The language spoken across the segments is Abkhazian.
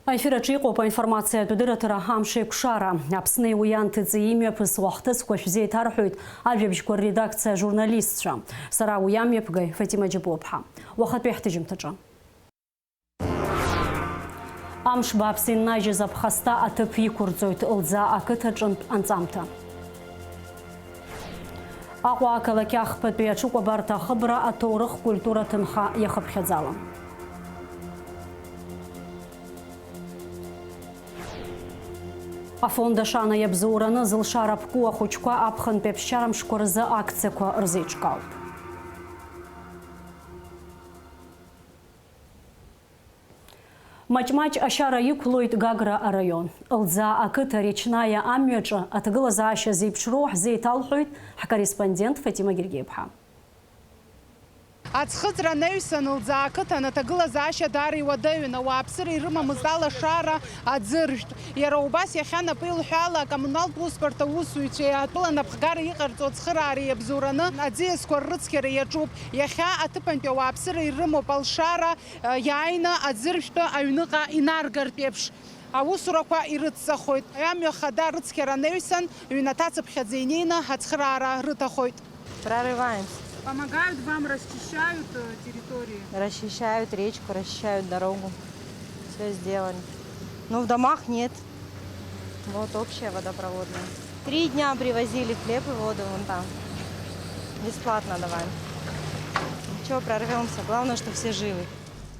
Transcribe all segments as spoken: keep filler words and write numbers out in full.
Аефир аҿы иҟоуп аинформациатә дырраҭара «Амш еиқәшара». Аԥсни уи анҭыҵи имҩаԥысуа ахҭысқәа шәзеиҭарҳәоит ажәабжьқәа рредакциа ажурналистцәа. Сара уи амҩаԥгаҩ Фатима Џьапуаԥҳа. Уахатәи ҳҭыжьымҭаҿы. Амш бааԥс иннажьыз аԥхасҭа аҭыԥ иқәырҵоит Лӡаа ақыҭаҿынтә анҵамҭа. Аҟәа ақалақь ахԥатәи аҽыкәабарҭа ахыбра аҭоурых-культура ҭынха иахыԥхьаӡала. Афонд Ашана иабзоураны зылшара ԥку ахәыҷқәа аԥхынтәи аԥсшьара мшқәа рзы акциақәа рзеиҿкаауп. Маҷ-маҷ ашьара иқәлоит Гагра араион. Лӡаа ақыҭа Речнаиа амҩаҿы аҭагылазаашьа зеиԥшроу ҳзеиҭалҳәоит ҳкорреспондент Фатима Гергиеԥҳа. Аӡхыҵра анаҩсан, Лӡаа ақыҭан аҭагылазаашьа даара иуадаҩын. Ауааԥсыра ирымамызт алашара, аӡыржәтә. Иара убас иахьа напы илҳәала акоммуналтә усбарҭа аусзуҩцәеи атәыла напхгара иҟарҵо ацхыраара иабзоураны аӡиасқәа ррыцқьара иаҿуп. Иахьа аҭыԥантәи ауааԥсыра ирымоуп алшара, иааины аӡыржәтәы аҩныҟа инаргартә еиԥш аусурақәа ирыцҵахоит. Амҩа хада рыцқьара анаҩсан, ҩнаҭа цыԥхьаӡа инеины ацхыраара рыҭахоит. Прорываемся. Помогают вам, расчищают, э, территории? Расчищают речку, расчищают дорогу. Всё сделали. Но в домах нет. Вот общая водопроводная. Три дня привозили хлеб и воду вон там. Бесплатно давали. Ничего, прорвёмся. Главное, что все живы.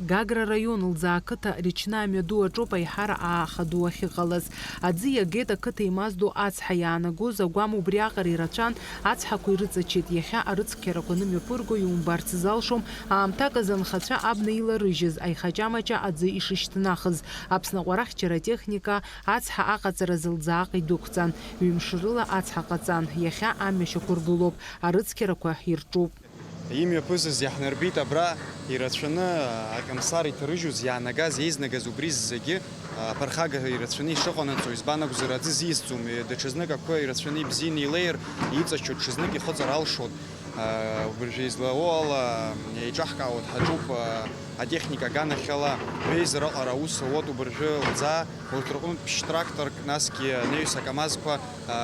Гагра араион Лӡаа ақыҭа Речнаиа амҩаду аҿоуп аиҳара ааха ду ахьыҟалаз. Аӡы иагеит ақыҭа имаз ду ацҳа иаанагоз агәам убриаҟара ирацәан, ацҳақәа ирыҵачеит. Иахьа арыцқьарақәа анымҩаԥырго иумбарц залшом, аамҭак азы анхацәа абна иларыжьыз, аихаҷамаҷа аӡы ишышьҭнахыз. Аԥсны аҟәарахьчара атехника ацҳа аҟаҵаразы Лӡааҟа идәықәҵан. Ҩымш рыла ацҳа ҟаҵан. Иахьа амҩа шьақәыргылоуп, арыцқьарақәа ирҿуп. Имҩаԥысыз иаҳнарбеит абра ирацәаны, акомсар иҭарыжьуаз иаанагаз, еизнагаз убри зегьы, аԥырхага ирацәаны ишыҟанаҵо, избан акәзар, аӡы зиасӡом, даҽазнык ақәа ирацәаны ибзианы илеир, иҵаччо, ҽазнык ихыҵыр алшоит. Убыржәы излауоу ала еиҿаҳкаауеит, ҳаҿуп атехника аганахьала, ҩеизараҟара аус ауеит убыржәы Лӡаа, урҭ рҟынтә ԥшь-тракторк, насгьы анаҩс акамазқәа,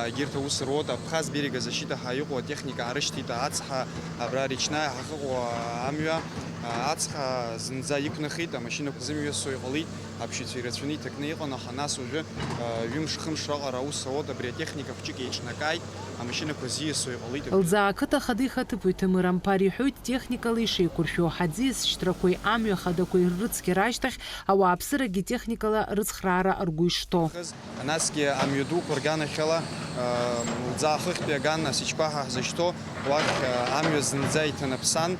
егьырҭ аус руеит. Абхаз берега защита ҳәа иҟоу атехника аарышьҭит, ацҳа, абра Речнаиа ҳахьыҟоу амҩа, ацҳа зынӡа иқәнахит, амашьынақәа зымҩасуа иҟалеит, аԥшьацәа ирацәаны иҭакны иҟан, аха нас уажәы, ҩымш-хымш раҟара аус ауеит, абри атехника хәҷык еиҿнакааит, амашьынақәа зиасуа иҟалеит. Лӡаа ақыҭа ахада ихаҭыԥуаҩ Ҭемыр Амԥар иҳәоит, техникала ишеиқәыршәо, ҳаӡиас шьҭрақәеи амҩа хадақәеи ррыцқьара ашьҭахь, ауааԥсырагьы техникала рыцхраара ргәы ишҭоу. Насгьы амҩадуқәа рганахьала, Лӡаа ахыхьтәи аган Асичқәа ҳәа ҳзышьҭоу, уахь амҩа зынӡа иҭанаԥсан,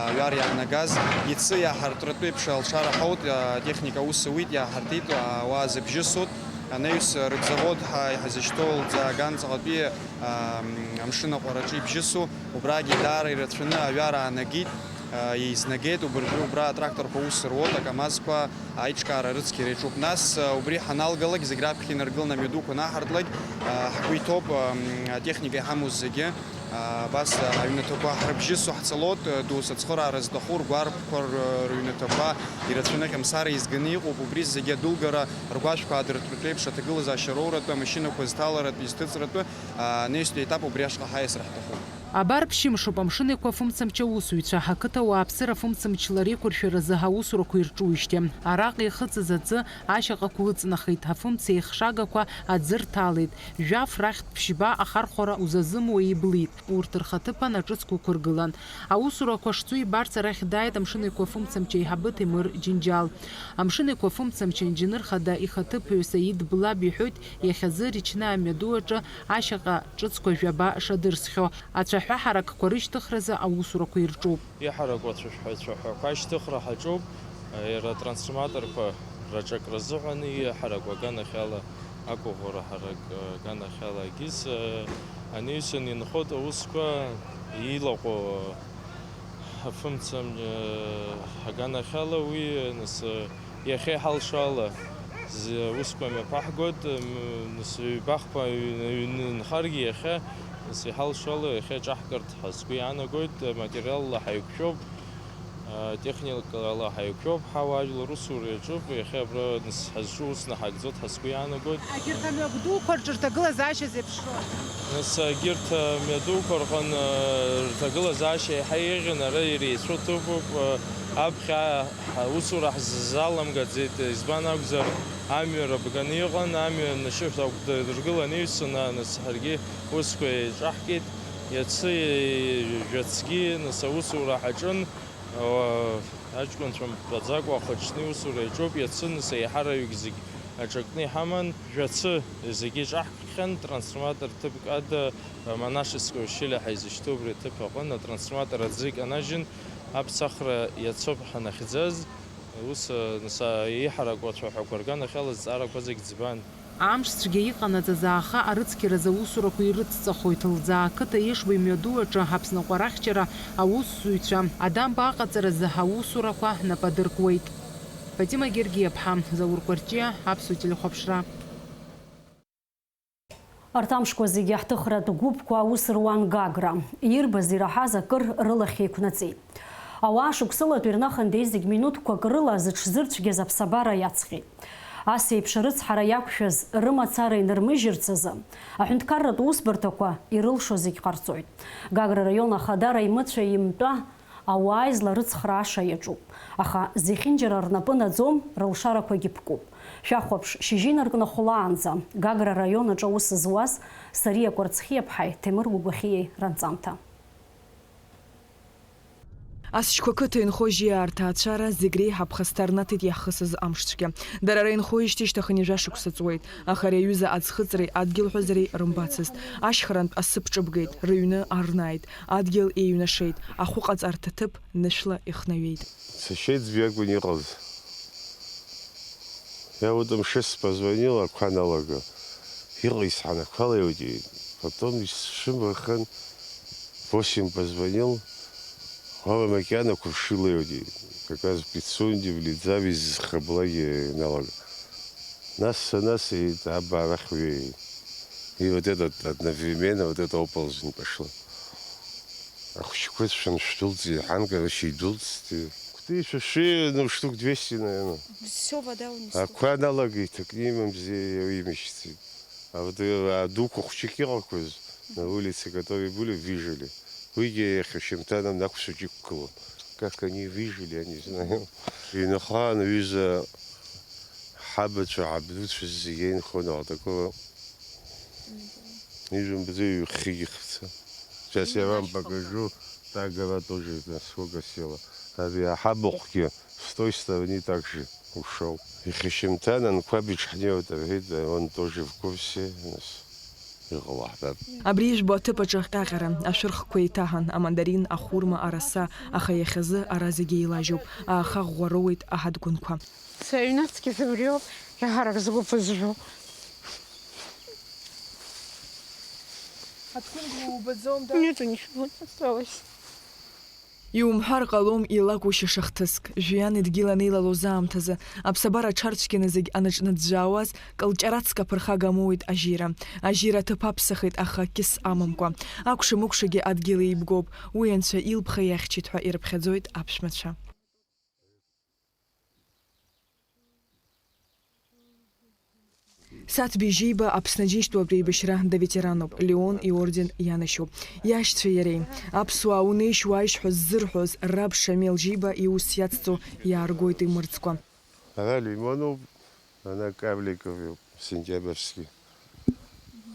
аҩар иаанагаз, иацы иааҳартратәы еиԥш алшара ҳауеит, атехника аус ауеит, иааҳартит, ауаа зыбжьысуеит, анаҩс рыбзавод ҳәа иҳазышьҭоу Лӡаа аган ҵаҟатәи амшын аҟәараҿы ибжьысу, убрагьы даара ирацәаны аҩар аанагеит, еизнагеит, убыржәы убра атракторқәа аус руеит, акамазқәа аиҿкаара рыцқьара иаҿуп. Нас, убри ҳаналгалак, зегь раԥхьа инаргыланы амҩадуқәа анаҳартлак, ҳгәы иҭоуп, атехника иҳамоу зегьы, абас аҩнаҭақәа ҳрыбжьысуа ҳцалоит, доусы ацхыраара зҭаху ргәарԥқәа рыҩнаҭақәа ирацәаны Ҟьамсара еизганы иҟоуп, убри зегьы адәылгара ргәашәқәа аадыртратәы еиԥш аҭагылазаашьа роуратәы, амашьынақәа зҭаларатәы, изҭыҵратәы, анаҩстәи аетап убри ашҟа ҳаиасра ҳҭахуп. Абар ԥшьымшуп амшын еиқәа афымцамч аусзуҩцәа, ҳақыҭа ауааԥсыра афымцамчлар еиқәыршәаразы аусурақәа ирҿуижьҭеи. Араҟа ихыҵыз аӡы ашьаҟақәа ыҵнахит, афымца еихшагақәа аӡы рҭалеит, жәаф рахьтә ԥшьба ахархәара узазымуа иблит, урҭ рхаҭыԥан аҿыцқәа ықәыргылан. Аусурақәа шцо ибарц арахь дааит амшын еиқәа афымцамч аиҳабы Ҭемыр Џьынџьал. Амшын еиқәа афымцамч аинџьыныр хада ихаҭыԥуаҩ Саид Блаб иҳәоит, иахьазы Рична амҩаду аҿы ашьаҟа ҿыцқәа жәаба шадырсхьоу. Ацәаҳәа ҳаракқәа рышьҭыхразы аусурақәа ирҿуп. Иҳараку ацәаҳәа-, ацәаҳәақәа ашьҭыхра ҳаҿуп, иара атрансформаторқәа раҿакразы ҳәаны иҳараку аганахьала, ақәыӷәӷәара ҳарак, аганахьала егьыс, анаҩсан инхоит аусқәа, илаҟәу афымцамч, аганахьала уи, нас, Иахьа иҳалшо ала, зы усқәа мҩаԥаҳгоит, м, нас ҩбахқәа ҩ-, ҩнынхаргьы иахьа, нас иҳалшо ала иахьа ҿаҳкыртә ҳәа сгәы иаанагоит, материалла ҳаиқәшәоуп, Атехникала ҳаиқәшәоуп, ҳауаажәлар усура иаҿуп, иахьа абра нас ҳазҿу усны ҳагӡоит ҳәа сгәы иаанагоит. Егьырҭ амҩа дуқәа рҿы рҭагылазаашьа зеиԥшроу? Нас егьырҭ амҩа дуқәа рҟны рҭагылазаашьа еиҳа еиӷьын, ара иреицәоу ҭыԥуп, аԥхьа ҳусура ҳзаламгаӡеит, избан акәзар, амҩа рыбганы иҟан, амҩа нышьышә акәдыргыланы ишәсына, нас ҳаргьы усқәа еиҿаҳкит, иацы жәацгьы, нас аусура ҳаҿын. Уа, аҷкәынцәа мтәаӡакәа ахәыҷны иусура иаҿуп, иацы нас еиҳараҩык зегь аҿакны иҳаман, жәацы зегьы иҿаҳкхьан, трансформатор ҭыԥк ада, Манашевское ущелье ҳәа изышьҭоу убри аҭыԥ аҟны атрансформатор аӡы иканажьын, аԥсахра иацоуп ҳанахьӡаз, ус, нас, еиҳарак уацәаҳәақәа рганахьала азҵаарақәа зегь ӡбан. Амш цәгьа иҟанаҵаз ааха арыцқьаразы аусурақәа ирыцҵахоит. Лӡаа ақыҭа Ешба имҩаду аҿы Аԥсны аҟәарахьчара аусзуҩцәа адамба аҟаҵаразы аусурақәа нап адыркуеит. Фатима Гергиаԥҳа, Заур Кәарҷиа, Аԥсуа телехәаԥшра. Арҭ амшқәа зегьы ҳҭыхратә гәыԥқәа аус руан Гагра. Ирбаз, ираҳаз акыр рылахь еиқәнаҵеит. Ауаа шықәсылатәи рнахандеи зегь минуҭқәак рыла зыҽзырцәгьаз аԥсабара иацҟьеит. Ас еиԥш арыцҳара иақәшәаз рымацара инырмыжьырц азы аҳәынҭқарратә усбарҭақәа ирылшо зегь ҟарҵоит. Гагра раион ахадара имыцәа имтәа ауаа изларыцхрааша иаҿуп, аха зехьынџьара рнапы наӡом, рылшарақәагьы ԥкуп. Шәахәаԥш, шьыжьы инаркны хәлаанӡа Гагра араион аҿы аус зуаз Сариа Кәарцхиаԥҳаи Ҭемыр Гәыгәахьиеи ранҵамҭа. Асшьқәа қыҭа инхо жьиаа рҭаацәара зегь реиҳа аԥхасҭа рнаҭеит иаҳхысыз амш цәгьа. Дара ара инхоижьҭеи шьҭахь ҩажәа шықәса ҵуеит, аха ари аҩыза аӡхыҵреи адгьылҳәазареи рымбацызт. Ашьхарантә асы ԥҿыбгеит, рыҩны арнааит, адгьыл еиҩнашеит, ахәыҟаҵарҭа ҭыԥ нышәла ихнаҩеит. Сашьеиҵбы иакәын иҟаз. Я утром в шесть позвонил, ақәа налага. Иҟа исҳанақәалеиуеит, иҳәеит. Потом исшымбахын, восемь позвонил, уала макьана қәыршылеиуеит, иҳәеит. Как раз Пицунди, Влидзави зхыблагьы налага. Нас, нас, иҳәеит, аба арахь уҩеи. И вот этот одновременно, вот это оползень пошла. Ахәыҷқәа шәан шәдәылҵ, иҳан, короче, идәылҵт. Кәтеи шәашеи, ну, штук двести, наверное. Всё, вода унесла. Ақәа налагеит, акы имамзи, имышьцит. А вот, э, а дуқәа хәҷык иҟақәаз, на улице, которые были, выжили. Уигьы иахьа шьымҭан анақәцәаҿ иқәгылан. Как они выжили, я не знаю. Ҩнахаан ҩыза ҳабацәа, ҳабдуцәа зегьы инхон, а такого. Ижәымбаӡои ҩхьыгьы хца. Сейчас я вам покажу, та гора тоже насколько села. Ари аҳабахәгьы с той стороны так же ушел. Ихьышьымҭан анқәаб иҽҳнеиуеит рҳәеит, он тоже в курсе, нас иҟало ҳбап. Абри ижәбо аҭыԥ аҿы ҟьаҟьара, ашәырхқәа еиҭаҳан, амандарин, ахәырма, араса, аха иахьазы ара зегьы еилажьуп, ааха ӷәӷәа роуеит аҳадгәынқәа. Сыҩныҵгьы убриоуп, иаҳарак сгәы ԥызжәо. Аҭгәын убаӡом, да? Нету ничего, осталось. Иумҳәар ҟалом илакәушьаша хҭыск. Жәҩани дгьыли анеилалоз аамҭазы, аԥсабара аҽарцәгьаны зегь анаҿныӡәӡәаауаз, кылҷараҵәҟьа ԥырхага амоуит ажьира. Ажьира аҭыԥ аԥсахит, аха кьыс амамкәа. Акәша-мыкәшагьы адгьыл еибгоуп. Уи анцәа илԥха иахьчеит ҳәа ирыԥхьаӡоит аԥшәмацәа. Саҭбеи Жьиба Аԥсны Аџьынџьтәылатә еибашьра доветерануп, Леон иорден ианашьоуп. Иашьцәеи иареи, аԥсуаа унеишь-уааишь ҳәа ззырҳәоз раб Шамел Жьиба иус иацҵо иааргоит имырӡкәа. Ара Лимонуп, ана Кавликов иоуп, Сентиабрский.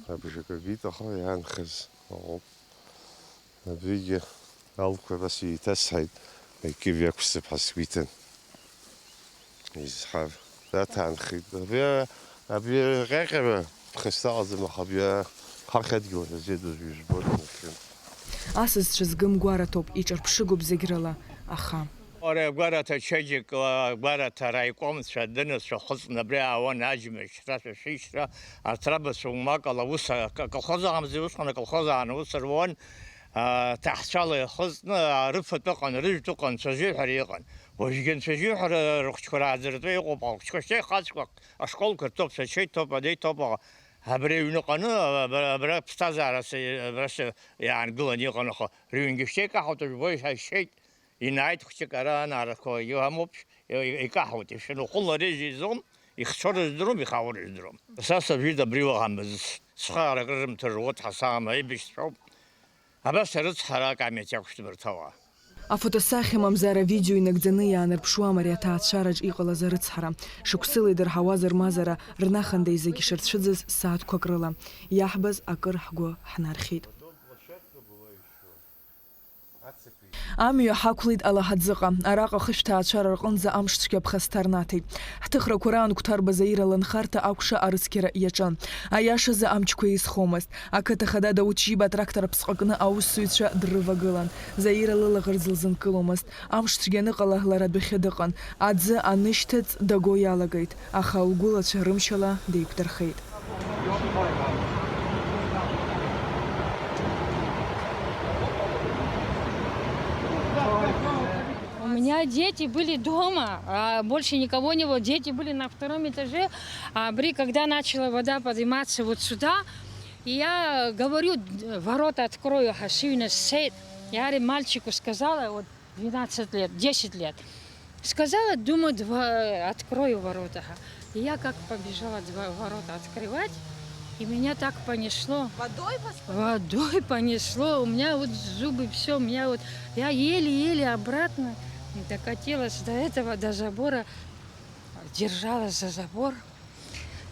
Абжакагит аха иаанхаз ыҟоуп. Абригьы алқәа абас еиҭасҳаит, акьыжә иақәсҵап ҳәа сгәы иҭан. Изҳар, раҭаанхеит. Абри, абри аҟьаҟьара ԥхасҭа ыҟаӡам, аха абри ҳахь адгьыл ҳәа зеидыз ижәбоит, нахьхьи. Асасцәа згым гәараҭоуп, иҿырԥшыгоуп зегь рыла, аха. Ара агәараҭа ачеиџьыка, агәараҭа араикомцәа, адынацәа хыҵны абри аауан, аџьмышьра, ашәишьра, арҭ рабацәа умакала ус, а, к-, колхоз аамзи, усҟан аколхоз аан ус руан, а, ҭаҳцәала ихыҵны, а, рыфатә ыҟан, рыжәтә ыҟан, нцәажәиҳәара иҟан. Уажәгьы анцәажәиҳәара рыхәҷқәа рааӡаратәы иҟоуп, ахәҷқәа шьҭа ихацқәа ашколқәа рҭоуп, сачеит ҭоуп, адеи ҭоуп, аха абри аҩныҟаны, абра, абра ԥсҭазаара са-, абра са-, иаангыланы иҟан, аха рыҩнгьы шьҭа икаҳауеит, жәбои, ҳәа ишьеит. Инааит хәҷык ара анаарақәа иамоуп, икаҳауеит, ишәаны ухәыларыжьызом, ихцәо рыздыром, ихаау рыздыром. Са сажәит абри уаҟа мыз, схы ара акры рымҭар, уаҭ ҳасаам, аибашьцәоуп. Абас арыцҳара акамеҭ иақәшәҭ абарҭ ауаа. Афотосахьа, мамзар авидео инагӡаны иаанарԥшуам ари аҭаацәараҿ иҟалаз арыцҳара. Шықәсыла идырҳауазар мазара, рнахандеи зегь шырцәыӡыз сааҭқәак рыла. Иаҳбаз акыр ҳгәы ҳнархьит. Амҩа ҳақәлеит Алаҳаӡыҟа. Араҟа хышә ҭаацәара рҟынӡа амш цәгьа ԥхасҭа рнаҭеит. Ҳҭыхрақәа раан Қәҭарба Заира лынхарҭа акәша арыцқьара иаҿын. Аиашазы амчқәа еизхомызт. Ақыҭа хада Дауҭ Џьиба атрактор аԥсҟакны аусзуҩцәа дрывагылан. Заира лылаӷырӡ лзынкыломызт. Амш цәгьа аныҟала, лара адәахьы дыҟан. Аӡы анышьҭыҵ, даго иалагеит, аха лгәылацәа рымшьала деиқәдырхеит. У меня дети были дома, а больше никого не было. Дети были на втором этаже. А Бри, когда начала вода подниматься вот сюда, и я говорю: «Ворота открою, Хашивина Сейд». Я, говорит, мальчику сказала, вот, двенадцать лет, десять лет. Сказала, думаю, два, открою ворота. И я как побежала два ворота открывать, и меня так понесло. Водой вас понесло? Водой понесло. У меня вот зубы, все, у меня вот, я еле-еле обратно докатилась до этого, до забора, держалась за забор.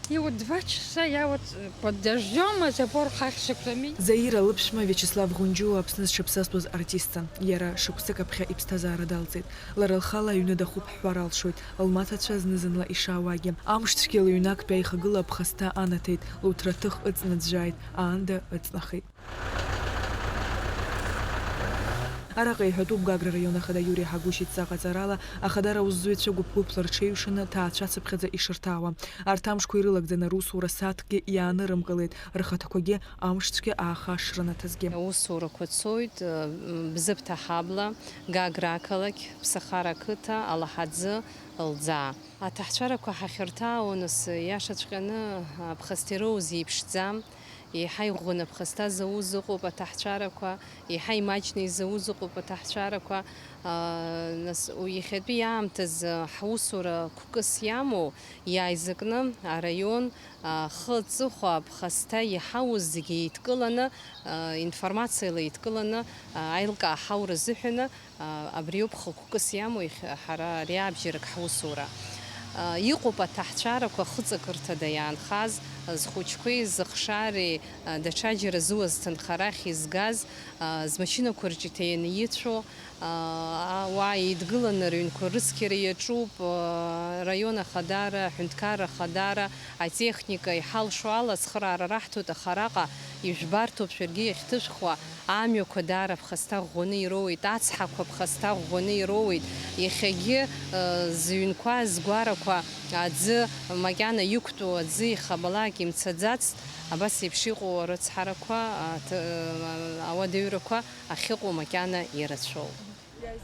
И вот два часа я вот, э, под дождём, а забор хахьшыками. Заира лыԥшәма Виачеслав Ӷәынџьуа Аԥсны зҽаԥсазтәыз артистын. Иара шықәсык аԥхьа иԥсҭазаара далҵит. Лара лхала аҩны дахуп ҳҳәар алшоит, лмаҭацәа зны-зынла ишаауагьы. Амш цәгьала ҩнактәи аихагыла аԥхасҭа анаҭеит, луҭраҭых ыҵнаӡәӡәааит, аанда ыҵнахит. Араҟа иҳәатәуп Гагра араион ахада Иури Ҳагәышь идҵа ҟаҵарала, ахадара аусзуҩцәа гәыԥ-гәыԥла рҽеиҩшаны ҭаацәацыԥхьаӡа ишырҭаауа. Арҭ амшқәа ирылагӡаны русура сааҭкгьы иаанырымкылеит, рхаҭақәагьы амш цәгьа ааха шрынаҭазгьы. Аусурақәа цоит, м, Бзыԥҭа ҳабла, Гагра ақалақь, Ԥсахара ақыҭа, Алаҳаӡы, Лӡаа. Аҭаацәарақәа ҳахьырҭаау, нас, иашаҵәҟьаны, аԥхасҭа ироуз еиԥшӡам. Еиҳа иӷәӷәаны аԥхасҭа зауз ыҟоуп аҭаацәарақәа, еиҳа имаҷны изауз ыҟоуп аҭаацәарақәа. Нас, у-, иахьатәи аамҭазы ҳусура қәкыс иамоу, иааизакны араион, а, хы-аҵыхәа аԥхасҭа иҳауз зегьы еидкыланы, а, информациала еидкыланы, а, аилкаа ҳаура азыҳәаны, а, абриоуп хықәкыс иамоу иахьа ҳара ари абжьарак ҳусура. А, иҟоуп аҭаацәарақәа хыҵакырҭада иаанхаз, а, зхәыҷқәеи зыхшареи, а, даҽаџьара зуа зҭынха арахь изгаз, а, змашьынақәа рҿы иҭаианы ицәоу, а, ауаа еидгыланы рыҩнқәа рыцқьара иаҿуп, а, раион ахадара, аҳәынҭқарра ахадара, атехника иҳалшо ала ацхыраара раҳҭоит, аха араҟа ижәбарҭоуп шәаргьы иахьҭышәхуа, амҩақәа даара ԥхасҭа ӷәӷәаны ироуеит, ацҳақәа ԥхасҭа ӷәӷәаны ироуеит, иахьагьы, э, зыҩнқәа, згәарақәа аӡы макьана иқәтәоу, аӡы ихабалак имцаӡацт, абас еиԥш иҟоу арыцҳарақәа, аҭ-, э, ауадаҩрақәа ахьыҟоу макьана ирацәоуп.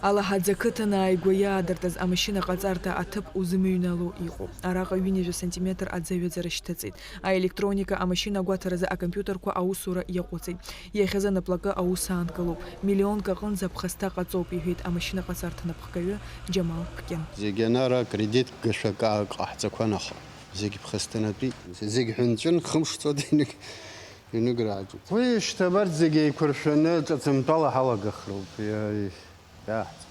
Алаҳаӡы ақыҭан ааигәа иаадыртыз амашьына ҟаҵарҭа аҭыԥ узымыҩнало иҟоуп. Араҟа ҩынҩажәа сантиметр аӡы аҩаӡара шьҭыҵит. Аелектроника, амашьына агәаҭаразы акомпиутерқәа аусура иаҟәыҵит. Иахьазы анаплакы аус аанкылоуп. Миллионк аҟынӡа аԥхасҭа ҟаҵоуп, иҳәеит амашьына ҟаҵарҭа напхгаҩы Џьамал Ккин. Зегьы анара кредит гашәак ҟаҳҵақәан, аха зегь ԥхасҭанатәит. Зегь ҳәынҵәын, хымш ҵуада инык-, иныграаҿуп. Уи шьҭа абарҭ зегь еиқәыршәаны ҿыцымтәала ҳалагахроуп. Иа-, Иаҳҵо.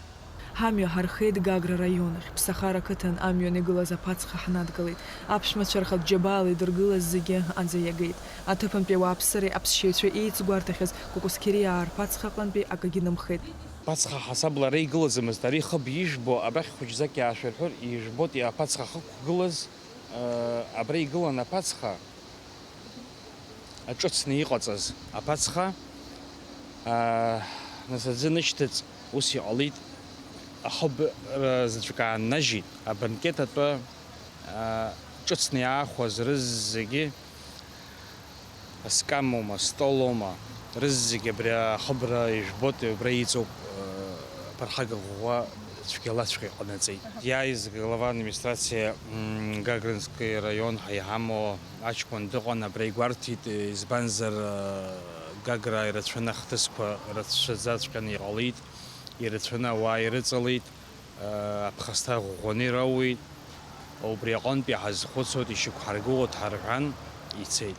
Ҳамҩа ҳархеит Гагра раион ахь, Ԥсахара қыҭан амҩан игылаз аԥацха ҳнадгылеит. Аԥшәмацәа рхатә џьабаала идыргылаз зегьы аӡы иагеит. Аҭыԥантәи ауааԥсыреи аԥсшьаҩцәеи еицгәарҭахьаз Кәакәасқьериаа рԥацха аҟынтәи акагьы нымхеит. Аԥацха ҳасабла ара игылаӡамызт, ари хыб ижәбо, абахь хәыҷӡак иаашәырҳәыр, ижәбоит аԥацха ахықәгылаз, э, абра игылан аԥацха. Аҿыцны иҟаҵаз аԥацха, аа, нас аӡы нышьҭыҵ, ус иҟалеит, ахыбра заҵәык ааннажьит, абанкет атәы, аа, ҿыцны иаахәаз рызегьы, аскамоума, астолоума, рызегьы абри ахыбра ижәбоит, убра иҵоуп, аа, аԥырхага ӷәӷәа цәгьалаҵәҟьа иҟанаҵеит. Иааиз аглава администрациа, м, Гагринский раион ҳәа иҳамоу аҷкәын дыҟан, абра игәарҭеит, избанзар, Гагра ирацәаны ахҭысқәа рацәаӡаҵәҟьаны иҟалеит. Ирацәаны ауаа ирыҵалеит, аԥхасҭа ӷәӷәаны ирауеит. Убри аҟынтәи ҳазхәыцуеит, ишьақәҳаргыло дҳарҳәан, ицеит.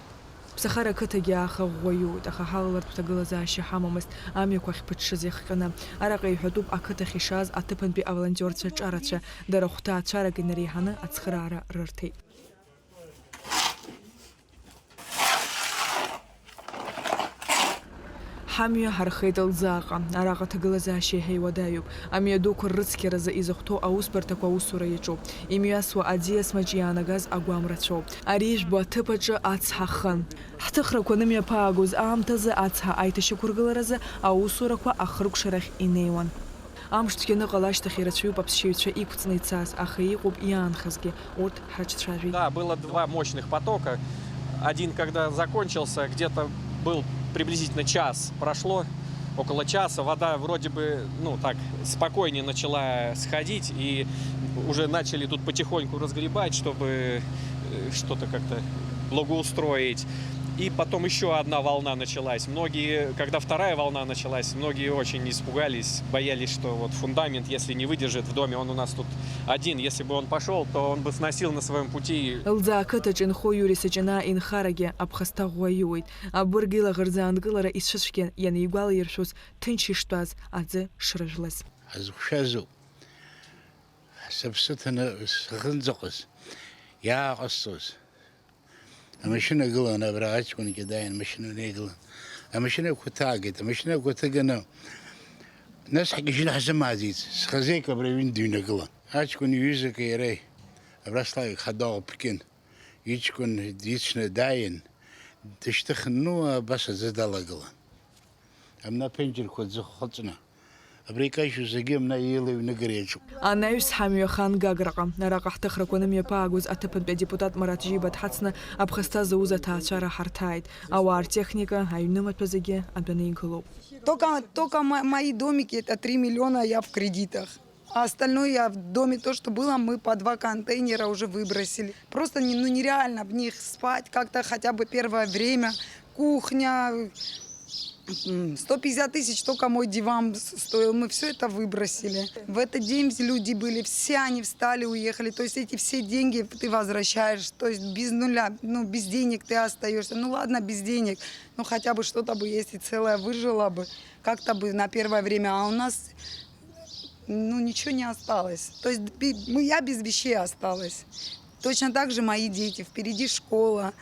Ԥсахара ақыҭагьы ааха ӷәӷәа иоуит, аха ҳалалартә ҭагылазаашьа ҳамамызт, амҩақәа ахьԥыҽҽыз иахҟьаны. Араҟа иҳәатәуп ақыҭахь ишааз аҭыԥантәи аволонтиорцәа ҿарацәа, дара хәҭаацәарак инареиҳаны ацхыраара рырҭеит. Ҳамҩа ҳархеит Лӡааҟа. Араҟа аҭагылазаашьа еиҳа иуадаҩуп. Амҩадуқәа ррыцқьаразы изыхәҭоу аусбарҭақәа аусура иаҿуп. Имҩасуа аӡиас маҷ иаанагаз агәам рацәоуп. Ари ижәбо аҭыԥ аҿы ацҳа хын. Ҳҭыхрақәа анымҩаԥаагоз аамҭазы ацҳа аиҭашьақәыргыларазы аусурақәа ахыркәшарахь инеиуан. Амш цәгьаныҟала ашьҭахь ирацәаҩуп аԥсшьаҩцәа иқәҵны ицаз, аха иҟоуп иаанхазгьы, урҭ ҳрыҿцәажәеит. Да, было два мощных потока. Один, когда закончился, где-то был приблизительно час прошло, около часа, вода вроде бы, ну, так, спокойнее начала сходить, и уже начали тут потихоньку разгребать, чтобы, э, что-то как-то благоустроить. И потом ещё одна волна началась. Многие, когда вторая волна началась, многие очень испугались, боялись, что вот фундамент, если не выдержит в доме, он у нас тут один, если бы он пошёл, то он бы сносил на своём пути. Лӡаа ақыҭаҿ инхо Иури Саҷанаа инхарагьы аԥхасҭа ӷәӷәа иуеит. Абырг илаӷырӡ аанкылара ицәыцәгьан, ианигәалаиршәоз, ҭынч иштәаз аӡы шрыжәлаз. Ҳазықәшәазоуп. Сыԥсы ҭаны сахьынӡаҟаз, иааҟасҵоз. Амашьына гылан абра, аҷкәынгьы дааин, амашьына неигылан. Амашьынақәа ҭаагеит, амашьынақәа ҭыганы, нас ҳгьежьны ҳзымааӡеит, схазеик абра аҩны дыҩнагылан. Аҷкәын иҩызаки иареи абра слаҩык ҳадоу ԥкьын. Иҷкәын дицны дааин, дышьҭыхын, ну, абас аӡы далагылан. Амна аԥенџьырқәа ӡыххыҵны. Абра икажьу зегьы амна еилаҩнагара иаҿуп. Анаҩс ҳамҩахан Гаграҟа. Араҟа ҳҭыхрақәа анымҩаԥаагоз аҭыԥантәи адепутат Марат Џьиба дҳацны аԥхасҭа зауз аҭаацәара ҳарҭааит. Ауаа ртехника, аҩнымаҭәа зегьы адәаны игылоуп. Только, только мо-, мои домики, это три миллиона, я в кредитах. А остальное я в доме, то, что было, мы по два контейнера уже выбросили. Просто не, ну, нереально в них спать как-то хотя бы первое время. Кухня, м, сто пятьдесят тысяч только мой диван с-, стоил. Мы всё это выбросили. В этот день все люди были, все они встали, уехали. То есть эти все деньги ты возвращаешь, то есть без нуля, ну, без денег ты остаёшься. Ну ладно, без денег, ну хотя бы что-то бы, если целое выжило бы, как-то бы на первое время. А у нас Ну, ничего не осталось. То есть би-, мы, я без вещей осталась. Точно так же мои дети. Впереди школа,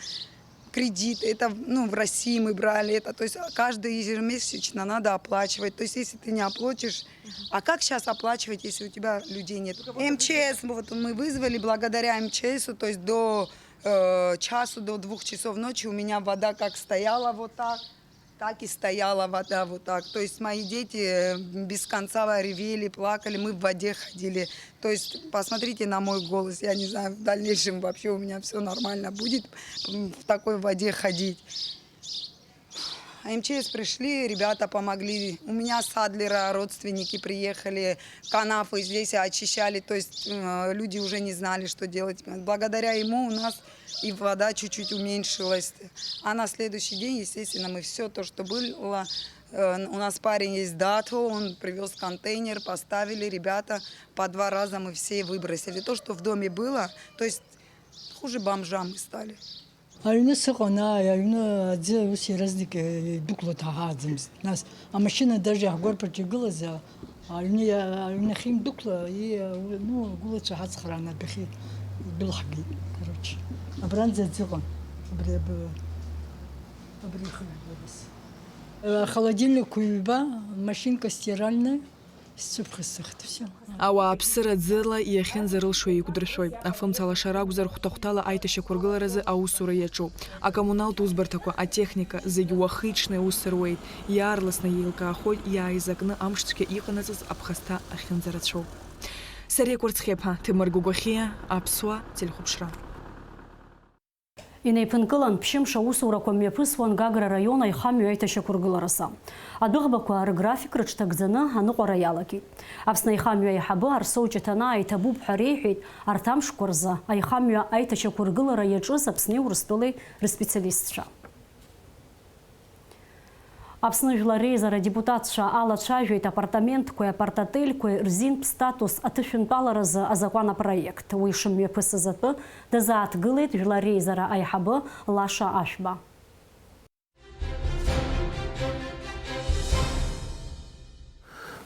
кредит. Это, ну, в России мы брали это. То есть каждый ежемесячно надо оплачивать. То есть если ты не оплатишь, а как сейчас оплачивать, если у тебя людей нет? М Ч С, вот мы вызвали благодаря М Ч С, то есть до, э, часу, до двух часов ночи у меня вода как стояла вот так, так и стояла вода вот так. То есть мои дети, э, без конца ревели, плакали, мы в воде ходили. То есть посмотрите на мой голос, я не знаю, в дальнейшем вообще у меня всё нормально будет, м, в такой воде ходить. А М Ч С пришли, ребята помогли. У меня с Адлера родственники приехали, канавы здесь очищали, то есть, э, люди уже не знали, что делать. Благодаря ему у нас и вода чуть-чуть уменьшилась. А на следующий день, естественно, мы всё то, что было, э, у нас парень есть Дату, он привёз контейнер, поставили ребята, по два раза мы все выбросили. То, что в доме было, то есть хуже бомжа мы стали. Аҩны сыҟан, ааи, аҩны аӡы ус иаразнак идәықәла ҭаҳааӡамызт. Нас амашьына даже ҳгәарԥаҿ игылаз, а, аҩны иа-, аҩны ахьындәықәла, и-, ну, агәылацәа ҳацхрааны адәахьы идәылҳгеит, короче. Абранӡа аӡы ыҟан. Абри аб-, абри ихыжәгоз. Э, холодильник ҩба, машинка стиральная. Сцәыԥхасыхт, всё. Ауааԥсыра ӡыла иахьынӡарылшо еиқәдыршәоит. Афымца лашара акәзар, хәҭа-хәҭала аиҭашьақәыргыларазы аусура иаҿуп. Акоммуналтә усбарҭақәа, атехника, зегь уахи-ҽни аус руеит. Иаарласны еилкаахоит иааизакны амш цәгьа иҟанаҵаз аԥхасҭа ахьынӡарацәоу. Сариа Кәарцхьиаԥа, Ҭемыр Гогәахиа, Аԥсуа телехәаԥшра. Инеиԥынкылан, ԥшьымш аусурақәа мҩаԥысуан Гагра араион аихамҩа аиҭашьақәыргыларазы. Адәыӷбақәа рграфик рыҽҭагӡаны аныҟәара иалагеит. Аԥсны аихамҩа аиҳабы Арсоу Ҷыҭанаа иҭабуп ҳәа реиҳәеит арҭ амшқәа рзы аихамҩа аиҭашьақәыргылара иаҿыз Аԥсни Урыстәылеи рспециалистцәа. Аԥсны Жәлар Реизара адепутатцәа алацәажәеит апартаментқәеи апартотельқәеи рзинтә статус аҭышәынтәаларазы азакәан апроект. Уи шымҩаԥысыз атәы дазааҭгылеит Жәлар Реизара аиҳабы Лаша Ашәба.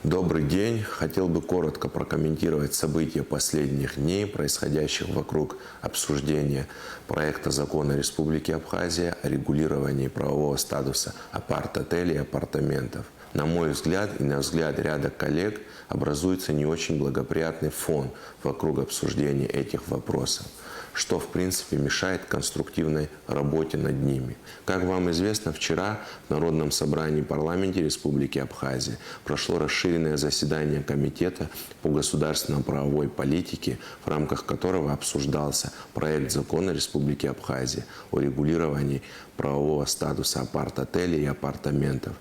Добрый день. Хотел бы коротко прокомментировать события последних дней, происходящих вокруг обсуждения проекта закона Республики Абхазия о регулировании правового статуса апарт-отелей и апартаментов. На мой взгляд и на взгляд ряда коллег, образуется не очень благоприятный фон вокруг обсуждения этих вопросов, что в принципе мешает конструктивной работе над ними. Как вам известно, вчера в Народном собрании парламенте Республики Абхазия прошло расширенное заседание Комитета по государственно-правовой политике, в рамках которого обсуждался проект закона Республики Абхазия о регулировании правового статуса апарт-отелей и апартаментов.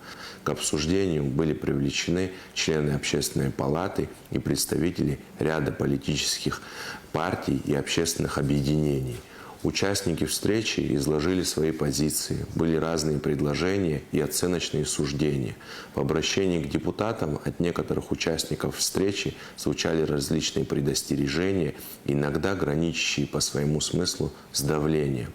К обсуждению были привлечены члены Общественной палаты и представители ряда политических партий и общественных объединений. Участники встречи изложили свои позиции, были разные предложения и оценочные суждения. В обращении к депутатам от некоторых участников встречи звучали различные предостережения, иногда граничащие по своему смыслу с давлением.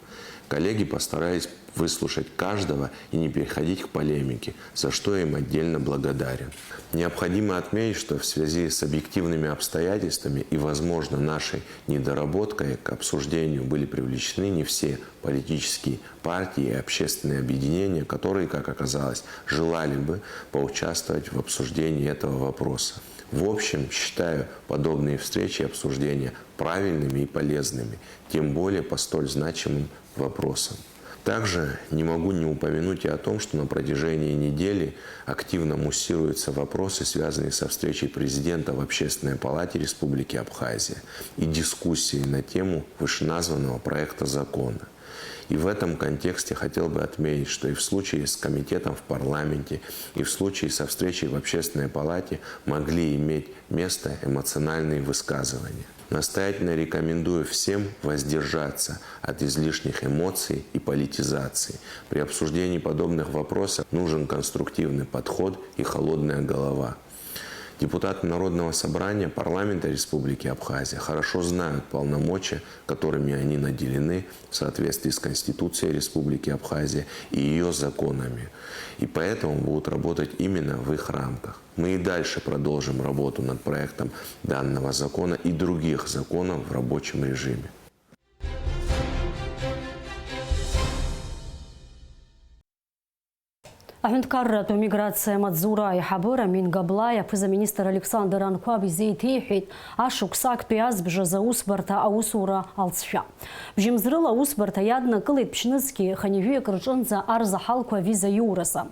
Коллеги постарались выслушать каждого и не переходить к полемике, за что им отдельно благодарен. Необходимо отметить, что в связи с объективными обстоятельствами и, возможно, нашей недоработкой к обсуждению были привлечены не все политические партии и общественные объединения, которые, как оказалось, желали бы поучаствовать в обсуждении этого вопроса. В общем, считаю подобные встречи и обсуждения правильными и полезными, тем более по столь значимым вопросам. Также не могу не упомянуть и о том, что на протяжении недели активно муссируются вопросы, связанные со встречей президента в Общественной палате Республики Абхазия и дискуссией на тему вышеназванного проекта закона. И в этом контексте хотел бы отметить, что и в случае с комитетом в парламенте, и в случае со встречей в Общественной палате могли иметь место эмоциональные высказывания. Настоятельно рекомендую всем воздержаться от излишних эмоций и политизации. При обсуждении подобных вопросов нужен конструктивный подход и холодная голова. Депутаты Народного собрания парламента Республики Абхазия хорошо знают полномочия, которыми они наделены в соответствии с Конституцией Республики Абхазия и ее законами, и поэтому будут работать именно в их рамках. Мы и дальше продолжим работу над проектом данного закона и других законов в рабочем режиме. Аҳәынҭқарратә миграциа амаҵзура аиҳабы Рамин Габлаи аԥыза-министр Александр Анқәаб изеиҭеиҳәеит ашықәс актәи азбжазы аусбарҭа аусура алҵшәа. Бжьымзрыла аусбарҭа иаднакылеит ԥшьнызқьи хынҩажәаҩык рҿынӡа арзаҳалқәа авиза иуразы.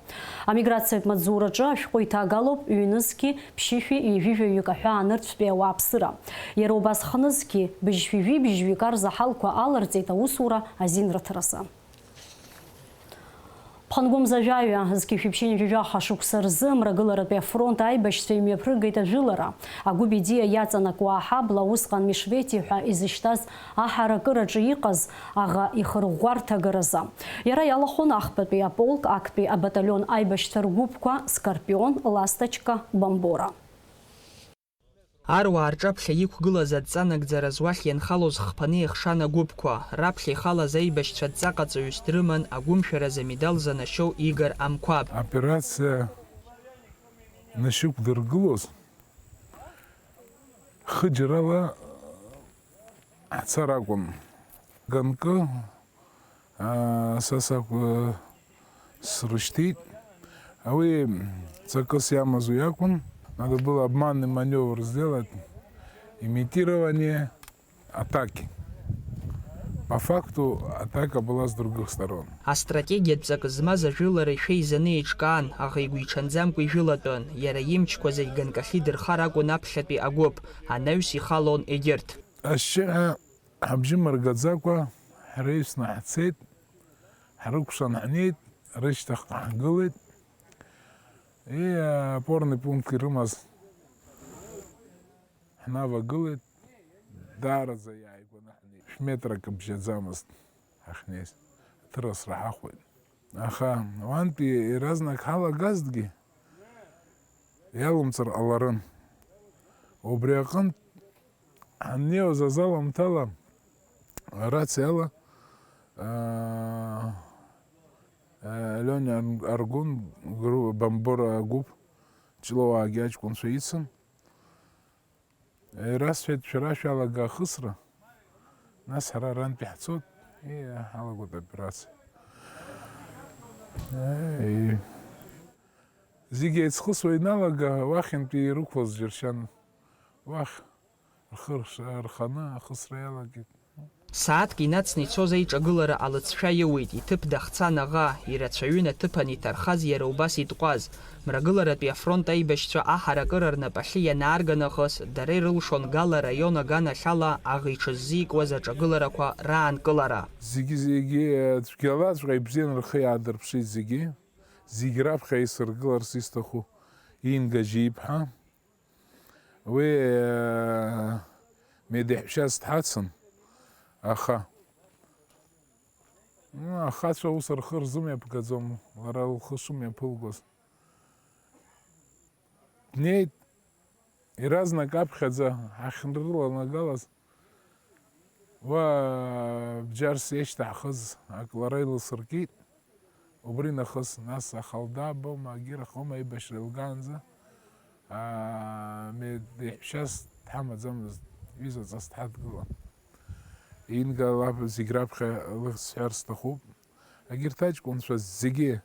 Амиграциатә маҵзураҿы ашәҟәы иҭагалоуп ҩнызқьи ԥшьышәи ҩажәи жәаҩык аҳәаанырцәтәи ауааԥсыра. Иара убас хнызқьи быжьшәи жәибжьҩык арзаҳалқәа аларҵеит аусура азин рыҭаразы. Ԥхынгәымза жәаҩа, зқьи жәшәи ԥшьынҩажәи жәаха шықәса рзы Мрагыларатәи афронт аибашьцәа имҩаԥыргеит ажәылара. Агәы Бедиа иаҵанакуа аҳабла усҟан Мешвети ҳәа изышьҭаз аҳаракыраҿы иҟаз аӷа ихырӷәӷәарҭа агаразы. Иара иалахәын ахԥатәи аполк актәи абаталион аибашьцәа ргәыԥқәа Скорпион, Ласточка, Бомбора. Аруаа рҿаԥхьа иқәгылаз адҵа нагӡараз уахь ианхалоз хԥа неихшан агәыԥқәа, раԥхьа ихалаз аибашьцәа адҵаҟаҵаҩыс дрыман агәымшәаразы амедал занашьоу Игор Амқәаб. Операциа нышьақәдыргылоз хыџьарала ҳцар акәын. Ганкы Аа, са сакәу срышьҭит. Уи ҵакыс иамаз уи акәын. Надо было обманный маневр сделать, имитирование атаки. По факту атака была с других сторон. Астратегиатә ҵак змаз ажәылара ишәеизаны еиҿкаан, аха игәиҽанӡамкәа ижәылатәын. Иара имчқәа зегь ганкахь идырхар акәын аԥхьатәи агәыԥ, анаҩс ихалон егьырҭ. Ашьшьыҳәа Ҳабжьы мыргаӡакәа, ҳреисны ҳцеит, ҳрыкәшан ҳнеит, рышьҭахьҟа ҳгылеит. И опорный пункт ирымаз ҳнавагылеит, даараӡа иааигәаны ҳнеит. Шә-метрак бжьаӡамызт ҳахьнеиз, аҭырасра ҳахәеит. Аха уантәи иаразнак ҳалагазҭгьы, иалумҵыр ҟаларын. Убри аҟынтә ҳаннеиуаз азал аамҭала, арациала, аа, Алион Аргәын гру-, Бамбора агәыԥ, Ҷлоуаагьы аҷкәынцәа ицын. Ирасҳәеит, шәара шәалага ахысра, нас ҳара арантәи ҳцоит, и, ҳалагоит аоперациа. Еи. Зегь еицхысуа иналага, уахьынтәи ирықәлаз џьыршьан, уахь рхы рш-, рханы ахысра иалагеит. Сааҭк инацны ицоз аиҿагылара алыҵшәа иоуеит, иҭыԥ дахцан аӷа, ирацәаҩын аҭыԥан иҭархаз иара убас итҟәаз. Мрагыларатәи афронт аибашьцәа аҳаракыра рнапахьы ианаарга нахыс, дара ирылшон Гала раион аганахьала аӷа иҽыззикуаз аҿагыларақәа раанкылара. Зегьы-зегьы, э, цәгьалаҵәҟьа ибзиан рхы иаадырԥшит зегьы. Зегь раԥхьа исыргыларц исҭаху Инга Жьиԥҳа. Уи, э, медеҳәшьас дҳацын, аха, ну, ахацәа ус рхы рзымҩаԥгаӡом, лара лхы шымҩаԥылгоз. Днеит, иаразнак аԥхьаӡа ҳахьрыланагалаз, уа бџьарс иашьҭаҳхыз ак лара иласыркит. Убри нахыс, нас ахалда бома, агьырахома аибашьра илгаанӡа, аа, ме-, деиҳәшьас дҳамаӡамызт, ҩызаҵас дҳадгылан. Инга лаб зегь раԥхьа лыхьӡ сҳәар сҭахуп. Агьырҭ аҷкәынцәа зегьы,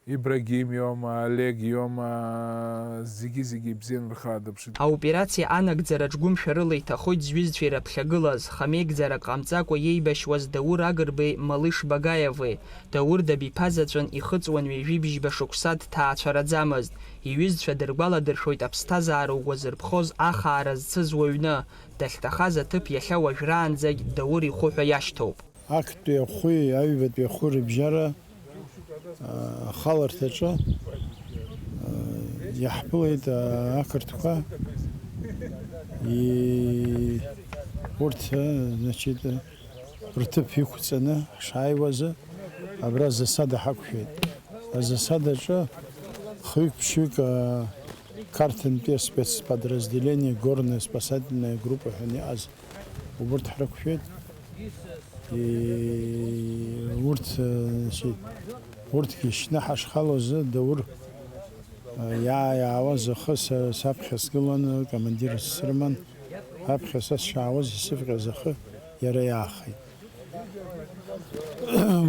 Ибрагим иоума, Олег иоума, зегьы-зегьы ибзиан рхы аадырԥшит. Аоперациа анагӡараҿ гәымшәарыла иҭахоит зҩызцәа ираԥхьагылаз, хамеигӡарак ҟамҵакәа иеибашьуаз Даур Агрбеи Малыш Багаиеви. Даур дабиԥа заҵәын ихыҵуан ҩажәи бжьба шықәса дҭаацәараӡамызт. Иҩызцәа дыргәаладыршәоит аԥсҭазаара угәазырԥхоз ахаара зцыз уаҩны, дахьҭахаз аҭыԥ иахьа уажәраанӡагь Даур ихәы ҳәа иашьҭоуп. Актәи ахәи аҩбатәи ахәи рыбжьара, а, ахаларҭаҿы, а, иаҳԥылеит, а, ақырҭқәа. И-, урҭ, а, значит, рҭыԥ иқәҵаны ҳшааиуазы, абра засада ҳақәшәеит. Азасадаҿы хҩык-ԥшьҩык, а, Қарҭынтәи аспецподразделение, горная спасательная группа ҳәа иҟаз убырҭ ҳрықәшәеит. И-, урҭ, а, значит, урҭгьы шьны ҳашхалоз, Даур, а, иаа-, иаауаз ахы са-, саԥхьа сгыланы, командир срыман, аԥхьа са сшаауаз исывҟьаз ахы иара иаахеит.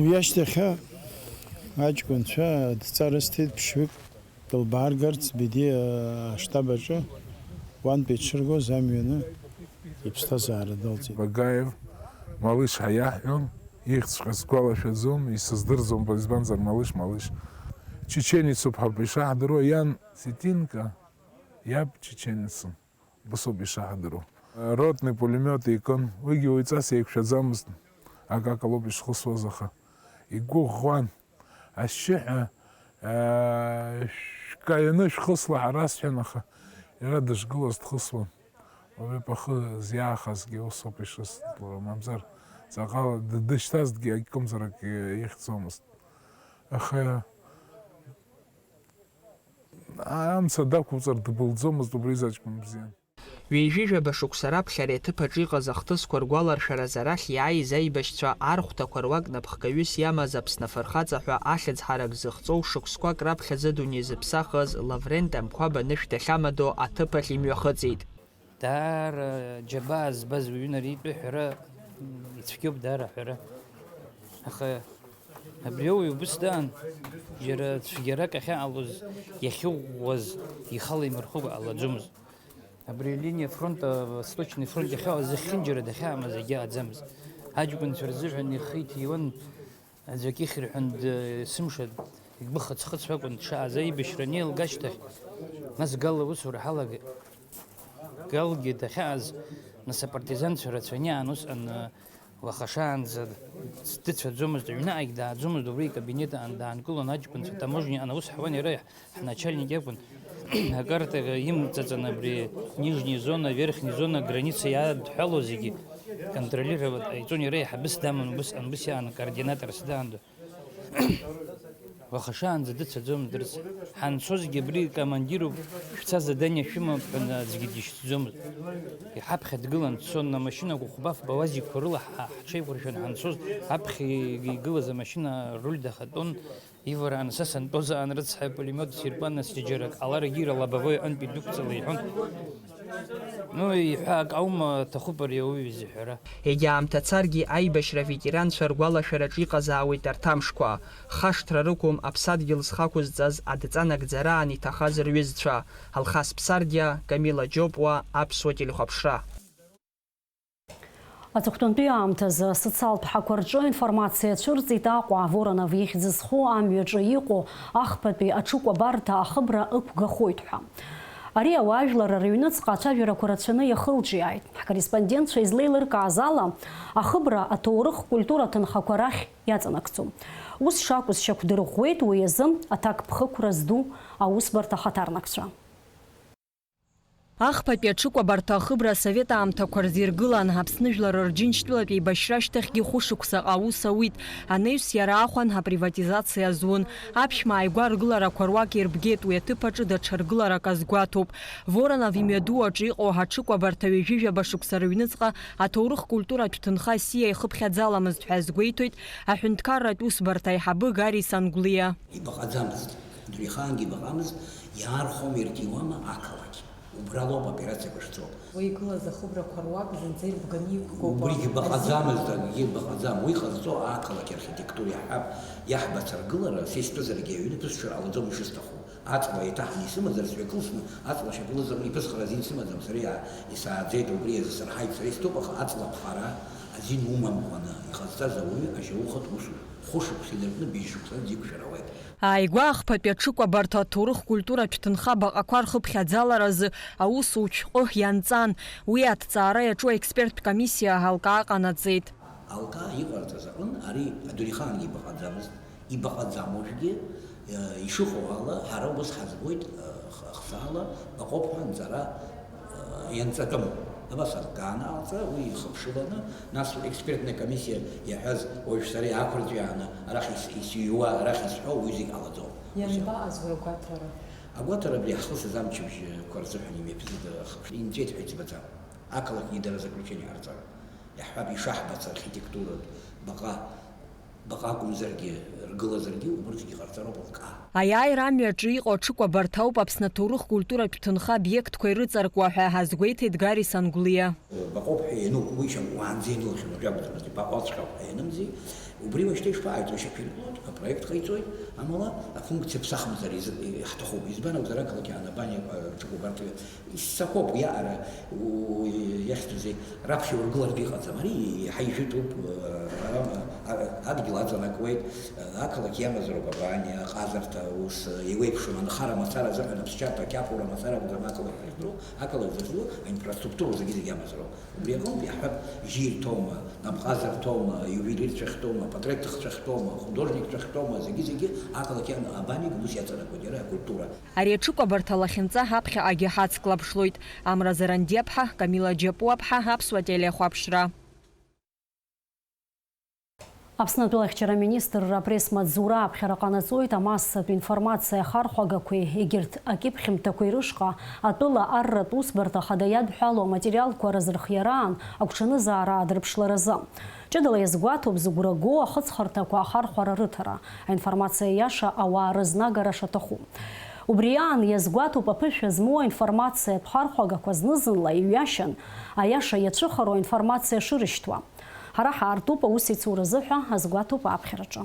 Уи ашьҭахьы аҷкәынцәа адҵа рысҭеит ԥшьҩык дылбааргарц Бедиа аштаб аҿы, уантәи дшыргоз амҩаны иԥсҭазаара далҵит. Багаев Малыш ҳәа иаҳҳәон, ихьӡҵәҟьа сгәалашәаӡом, исыздырӡом, избанзар Малыш, Малыш. Чеченецуп ҳәа ишаҳдыруа, иан Ситинка, иаб чеченецын. Убасоуп ишаҳдыруа. Ротный пулемиот икын, уигьы уаҩҵас еиқәшәаӡамызт, акакалоуп ишхысуаз, аха игәы ӷәӷәан. Ашьшьыҳәа, аа, шәкаианы шәхысла ҳара сҳәан, аха иара дышгылаз дхысуан. Уаҩы пахы зиаахазгьы усоуп ишысҭлара, мамзар ҵаҟала д-, дышьҭазҭгьы акымзарак ихьӡомызт. Аха амца дақәуҵар дбылӡомызт убри изаҷкәын бзиан. Ҩажәи жәаба шықәса раԥхьа ари аҭыԥ аҿы иҟаз ахҭысқәа ргәаларшәаразы арахь иааиз аибашьцәа архәҭақәа руак напхгаҩыс иамаз Аԥсны афырхаҵа ҳәа ахьӡ ҳарак зыхҵоу шықәсқәак раԥхьаӡа дунеи зыԥсахыз Лаврент Амқәаб анышә дахьамадоу аҭыԥ ахь имҩахыҵит. Даара џьабаа збаз уаҩын ари итәы ҳәара, ицәгьоуп даара аҳәара. Аха абри ауаҩ убыс даан, џьара цәгьарак ахьаҟалоз, иахьыӷәӷәаз ихала имырхәыкәа ҟалаӡомызт. Абри алиниа фронт, а, Восточный фронт иахьаҟаз зехьынџьара дахьаамаз егьаҟаӡамызт. Аҷкәынцәа рзыҳәан ихы иҭиуан, аӡәк ихьыр ҳәа д-, есымша игәы хыҵ-хыҵуа акәын дшааз аибашьра анеилга ашьҭахь, нас Гала аусура ҳалагеит. Галгьы дахьааз, нас апартизанцәа рацәаны иаан усҟан, а, Уаха шаанӡа дыцәаӡомызт, аҩныҟагь дааӡомызт, убри икабинет аан даанкылон аҷкәынцәа, таможниаҟны аус ҳуан иара, ҳначальник иакәын. Акартаҟа имҵаҵаны абри нижняя зона, верхняя зона, граница иадҳәалоу зегьы контролировать ҟаиҵон, иара еиҳабыс даман, убысҟан, убыс иаан координаторс даанду. Уаха шаанӡа дыцәаӡомызт, дырц. Ҳанцозгьы абри командируп, шәца задание шәымоуп ҳәа аӡәгьы дишьҭӡомызт. Иҳаԥхьа дгылан дцон, амашьынақәа хәба-фба уазикқәа рыла ҳа-, ҳҽеиқәыршәан ҳанцоз, аԥхьа игылаз амашьына аруль дахатәон, иварааны са сантәозаан рыцҳа, апулемиот сирпан, нас џьарак ҟаларагьы иара лобовой аҟынтә идәықәҵала иҳәон. Ну, иҳәа ак аума, аҭахуп ари ауаҩы изыҳәара. Егьа аамҭа царгьы, аибашьра аветеранцәа ргәалашәараҿ иҟазаауеит арҭ амшқәа. Хашҭра рықәым аԥсадгьыл зхы ақәызҵаз адҵа нагӡараан иҭахаз рҩызцәа. Алхас Ԥсардиа, Камила Џьопуа, Аԥсуа телехәаԥшра. Аҵыхәтәантәи аамҭазы асоциалтә ҳақәа рҿы аинформациа цәырҵит Аҟәа Воронов ихьӡ зху амҩаҿы иҟоу ахԥатәи аҽыкәабарҭа ахыбра ықәгахоит ҳәа. Ари ауаажәлар рыҩныҵҟа ацәажәарақәа рацәаны иахылҿиааит. Ҳкорреспондентцәа излеилыркааз ала, ахыбра аҭоурых-культура ҭынхақәа рахь иаҵанакӡом. Ус шакәыз шьақәдырӷәӷәеит уи азы аҭакԥхықәра зду аусбарҭа ахаҭарнакцәа. Ахԥатәи аҽыкәабарҭа ахыбра асовет аамҭақәа рзы иргылан, Аԥсны жәлар Рџьынџьтәылатә еибашьра ашьҭахьгьы хәышықәсаҟа аус ауит, анаҩс иара ахәан априватизациа зун. Аԥшәма ааигәа ргыларақәа руак ирбгеит, уи аҭыԥ аҿы даҽа ргыларак азгәаҭоуп. Воронов имҩаду аҿы иҟоу аҽыкәабарҭа ҩажәи жәаба шықәса рыҩныҵҟа аҭоурых-культуратә ҭынха асиа ихыԥхьаӡаламызт ҳәа азгәеиҭоит аҳәынҭқарратә усбарҭа аиҳабы Гари Сангәлиа. Ибаҟаӡамызт. Дырҩегьых аангьы ибаҟамызт, иаархәама, ирҭиуама ақалақь. Убра лоуп аоперациақәа шцо. Уи игылаз ахыбрақәа руак зынӡа ирбганы иқәгоуп. Убригь баҟаӡамызт, акгьы баҟаӡам. Уи ҟазҵо ақалақь архитектура иаҳҳәап, иаҳбац аргылара, са истәызаргьы аҩны ԥысҽыр ҟалаӡом ишысҭаху. Аҵла еиҭаҳаны исымазар, сҩакылсны, аҵла шьапыла закәны иԥысхара азин сымаӡам, сара иа-, исааӡеит, убри азы сырҳаит, сара истәуп, аха аҵла аԥхара азин умамкәаны иҟазҵаз ауаҩы ажьаухатә усуп. Хәышықәса инаркны быжьшықәсанӡа иқәшәар ауеит. Ааигәа ахԥатәи аҽыкәабарҭа аҭоурых-культуратә ҭынха баҟақәа рхыԥхьаӡаларазы аусутә шәҟәы ианҵан. Уи аҭҵаара иаҿу аексперттә комиссиа алкаа ҟанаҵеит. Алкаа иҟарҵаз аҟын ари адунеихаангьы ибаҟаӡамызт, ибаҟаӡам уажәгьы, э, ишыҟоу ала, ҳара убас ҳазбоит, э, х-, ахсаала баҟоуп ҳәа анҵара, э, ианҵатәым. Абас алкаа анаалҵра, уи ихыԥшыланы, нас аекспертная комиссиа иаҳәаз уажә сара иаақәырҵәиааны арахь ис-, исыҩуа, арахь исҳәо, уи зегь ҟалаӡом. Ианбаҟаз уи агәаҭара? Агәаҭара абри ҳхысыз амчыбжьқәа рзыҳәан имҩаԥысит, ахыԥш инҵәеит ҳәа иӡбаӡам. Ақалақьгьы дара заключение ҟарҵароуп. Иаҳҳәап, ишаҳбац архитектуратә баҟа, баҟа акәымзаргьы, ргылазаргьы, убырҭгьы ҟарҵароуп алкаа. Аиааира амҩаҿы иҟоу аҽыкәабарҭа ауп Аԥсны аҭоурых-культуратә ҭынха обиектқәа ирыҵаркуа ҳәа азгәеиҭеит Гари Сангәлиа. Баҟоуп ҳәа иануп, уи шьам уаанӡа ианылахьан, уажәакәӡамызт, ибаҟа ацәгьа ҳәа ианымзи. Убри уажәшьҭа ишԥааиҵо, ишьақәиргылоит, апроект ҟаиҵоит, амала афункциа ԥсахымзар изы-, иаҳҭахуп. Избан акәзар, ақалақь аанабан иҟоу аҽыкәабарҭа исҭахуп, уи аҟара, у-, иахьӡузеи, раԥхьа ургылартә иҟаӡам. Ари иаҳа ижәытәуп, а, а, адгьыл аҵанакуеит, ақалақь иамазароуп абаниа, аҟазарҭа, ус, еиуеиԥшым анхара мацара азыҳәан аԥсшьарҭа ақьаԥура мацара акәӡам ақалақь ахьӡу, ақалақь зыхьӡу аинфраструктура зегьы-зегьы амазароуп. Убри аҟынтә иаҳҳәап, жьирҭоума, напҟазарҭоума, иувелирцәахьтәоума, патреҭҭыхцәахьтәоума, художникцәахьтәоума, зегьы-зегьы ақалақь иан-, абанеигон ус иаҵанакуеит иара акультура. Ари аҽыкәабарҭа лахьынҵа ҳаԥхьаҟагьы ҳацклаԥшлоит. Амра Зарандиаԥҳа, Камила Џьапуаԥҳа, Аԥсуа телехәаԥшра. Аԥсны атәылахьчара аминистрра апресс-маҵзура аԥхьара ҟанаҵоит амассатә информациа ахархәагақәеи егьырҭ акьыԥхьымҭақәеи рышҟа атәыла арратә усбарҭа ахада иадҳәалоу аматериалқәа разырхиараан агәҽанызаара аадырԥшларазы. Ҷыдала иазгәаҭоуп зыгәра гоу ахыҵхырҭақәа ахархәара рыҭара, аинформациа иаша ауаа рызнагара шаҭаху. Убри аан иазгәаҭоуп аԥышәа змоу аинформациатә хархәагақәа зны-зынла иҩашьан, аиаша иацәыхароу аинформациа шырышьҭуа. Ҳара ҳаартуп аусеицуразы ҳәа азгәаҭоуп аԥхьараҿы.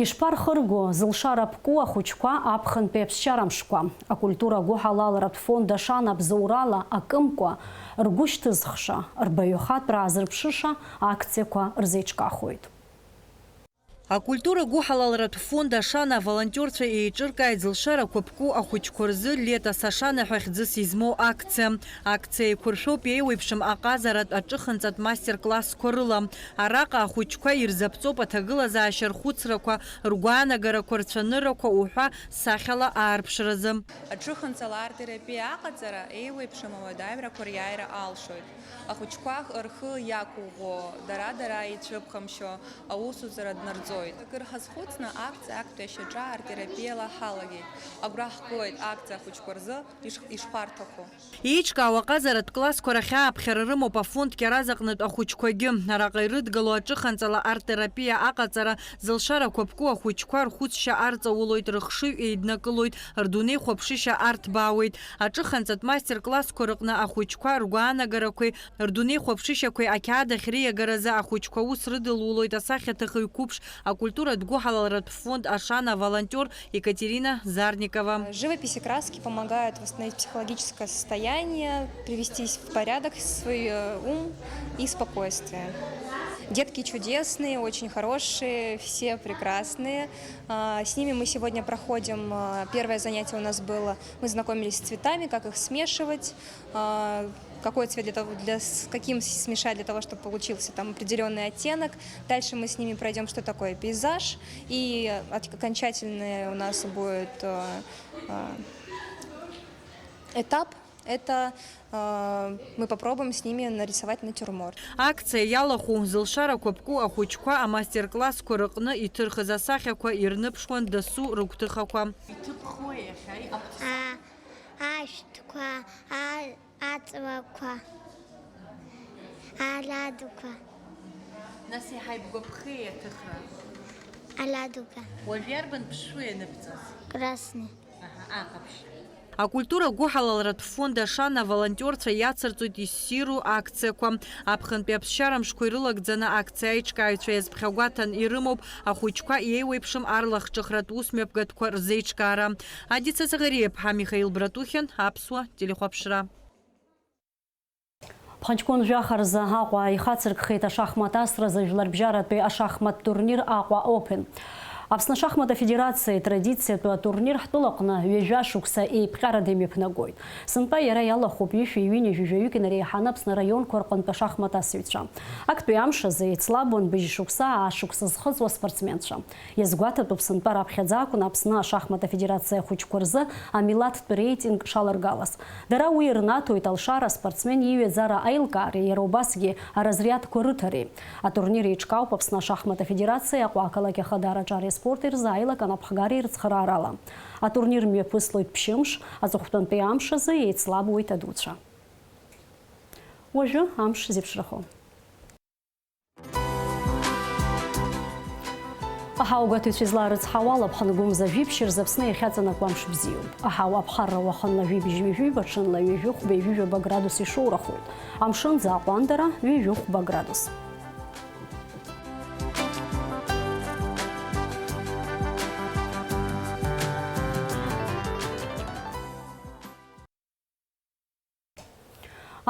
Ишԥархырго зылшара ԥку ахәыҷқәа аԥхынтәи аԥсшьара мшқәа? Акультура гәыҳалалратә фонд Ашана бзоурала акымкәа ргәы шьҭызхша, рбаҩхатәра аазырԥшыша акциақәа рзеиҿкаахоит. Акультура гәыҳалалратә фонд Ашана аволонтиорцәа еиҿыркааит зылшарақәа ԥку ахәыҷқәа рзы Лето с Ашаной ҳәа хьӡыс измоу акциа. Акциа еиқәыршәоуп еиуеиԥшым аҟазаратә аҿыханҵатә мастер-классқәа рыла. Араҟа ахәыҷқәа ирзаԥҵоуп аҭагылазаашьа рхәыцрақәа, ргәаанагарақәа, рцәаныррақәа уҳәа сахьала аарԥшразы. Аҿыханҵала арт-терапиа аҟаҵара еиуеиԥшым ауадаҩрақәа риааира алшоит. Ахәыҷқәа рхы иақәыӷәӷәо, дара-дара еицәыԥхамшьо аусуцәа днарҵоит. Акыр ҳазхәыцны акциа актәи ашьаҿа арт-терапиала ҳалагеит. Агәра ҳгоит акциа ахәыҷқәа рзы иш-, ишхәарҭахо. Еиҿкаау аҟазаратә классқәа рахь ааԥхьара рымоуп афонд Кьараз аҟнытә ахәыҷқәагьы. Араҟа ирыдгылоу аҿыханҵала арт-терапиа аҟаҵара зылшарақәа ԥку ахәыҷқәа рхәыцшьа арҵаулоит, рыхшыҩ еиднакылоит, рдунеи хәаԥшышьа арҭбаауеит. Аҿыханҵатә мастер-классқәа рыҟны ахәыҷқәа ргәаанагарақәеи рдунеи хәаԥшышьақәеи ақьаад ахь риагаразы ахәыҷқәа аус рыдылулоит асахьаҭыхыҩ қәыԥш, акультуратә гәыҳалалратә фонд «Ашана» аволонтер Екатерина Зарникова. Живопись и краски помогают восстановить психологическое состояние, привести в порядок свой, э, ум и спокойствие. Детки чудесные, очень хорошие, все прекрасные. А, с ними мы сегодня проходим, а, первое занятие у нас было, мы знакомились с цветами, как их смешивать, а, какой цвет для того, для, с каким с-, смешать для того, чтобы получился там определённый оттенок. Дальше мы с ними пройдём, что такое пейзаж. И от-, окончательный у нас будет, а, а, этап. Это, а, мы попробуем с ними нарисовать натюрморт. Акциа иалахәу зылшарақәа ԥку ахәыҷқәа амастер-классқәа рыҟны иҭырхыз асахьақәа ирныԥшуан дасу рыгәҭыхақәа. Иҭыԥхуеи иахьа иҟабҵо? А, ашәҭқәа, а, аҵлақәа, арадуқәа. Нас иаҳа ибгәаԥхеи аҭыхра? Арадуга. Уажә иарбан ԥшшәы ианыбҵаз? Красный. Аҳа, аҟаԥшь. Акультура гәыҳалалратә фонд «Ашана» аволонтерцәа иацырҵоит иссиру акциақәа. Аԥхынтәи аԥсшьара мшқәа ирылагӡаны акциа аиҿкааҩцәа иазԥхьагәаҭан ирымоуп ахәыҷқәа иеиуеиԥшым арлахҿыхратә усмҩаԥгатәқәа рзеиҿкаара. Адица Заӷариа-ԥҳа, Михаил Братухин, Аԥсуа телехәаԥшра. Ԥхынҷкәын жәаха рзы Аҟәа ихацыркхеит ашахмат асразы жәларбжьаратәи ашахмат турнир Аҟәа Опен. Аԥсны ашахмат афедерациа итрадициатәу атурнир ҳтәылаҟны ҩажәа шықәса еиԥҟьарада имҩаԥнагоит. Сынтәа иара иалахәуп ҩышәи ҩынҩажәи жәаҩык инареиҳаны Аԥсны араионқәа рҟынтә ашахмат асыҩцәа. Актәи амш азы еицлабуан быжь шықәса, аа шықәса зхыҵуа спортсменцәа. Иазгәаҭатәуп, сынтәа раԥхьаӡа акәын Аԥсны ашахмат афедерациа ахәыҷқәа рзы амилаҭтә реитинг шаларгалаз. Дара уи ирнаҭоит алшара аспортсмен иҩаӡара аилкаареи, иара убасгьы аразрядқәа рыҭареи. Атурнир еиҿкаауп Аԥсны ашахмат афедерациа Аҟәа ақалақь Ахадара аҿареи аспорти рзы аилак анапхгареи рыцхыраарала. Атурнир мҩаԥыслоит ԥшьымш, аҵыхәтәантәи амш азы еицлабуеит адуцәа. Уажәы амш зеиԥшрахо. Аҳау гәаҭаҩцәа излаарыцҳауа ала, ԥхынгәымза жәиԥшь рзы Аԥсны иахьаҵанакуа амш бзиоуп. Аҳау аԥхарра уахынла жәибжь ҩажәиба, ҽынла ҩажәи хәба ҩажәиба градус ишоурахоит. Амшынӡы аҟәандара ҩажәи хәба градус.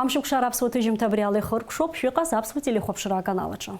Амшықәшара аԥсуа ҭыжьымҭа абри ала ихыркәшоуп, шәыҟаз аԥсуа телехәаԥшра аканал аҿы.